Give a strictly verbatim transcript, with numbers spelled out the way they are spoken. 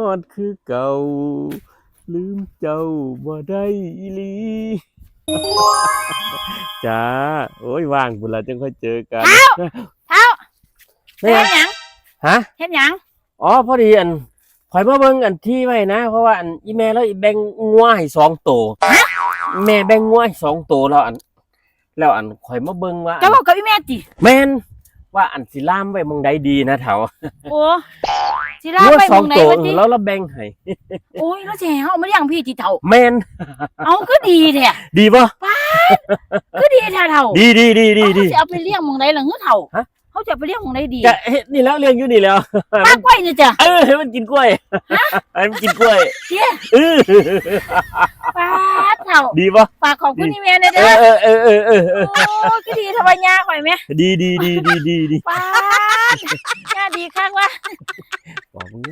ฮอดคือเก่า ลืมเจ้าบ่ได้อีหลี จ้า โอ้ย ว่างพุ้นล่ะจั่งค่อยเจอกัน เฒ่า เฒ่า แม่นหยัง เฮ็ดหยัง ฮะ เฮ็ดหยัง อ๋อ พอดีอัน ข้อยมาเบิ่งอันที่ไว้นะ เพราะว่าอันอีแม่ลาวแบ่งงัวให้สองโต แม่แบ่งงัวให้สองโต แล้วอัน แล้วอันข้อยมาเบิ่งว่าอัน เจ้าเว้ากับอีแม่ติ แม่น ว่าอันสิล่ามไว้หม่องใดดีนะเฒ่า โอ้ สิล่ามไว้หม่องใดวะติ งัวสองโต ลาว ลาวแบ่งให้ โอ้ย ลาวสิให้เฮาเอามาเลี้ยงพี้ติเฒ่า แม่น เอาคือดีแท้ ดีบ่ ป๊าด คือดีแท้เฒ่า ดี ดี ดี ดี เอา ดี สิเอาไปเลี้ยงหม่องใดล่ะหือเฒ่า ฮะ เฮาจะเอาไปเลี้ยงหม่องใดดี จะเฮ็ดนี่แล้ว เลี้ยงอยู่นี่แล้ว ปลากล้วยนี่จ้ะ เออ ให้มันกินกล้วย ฮะ ให้มันกินกล้วย เตี้ย เออ ป๊าดเฒ่า ดีบ่ ฝากขอบคุณอีแม่แน่เด้อ เออ เออ เออ เออ เออ โอ้ คือดีแท้วะ ย่าข่อยแม่ ดี ดี ดี ดี ดี ดี ป๊าด ย่าดีคักวะ บอกมึง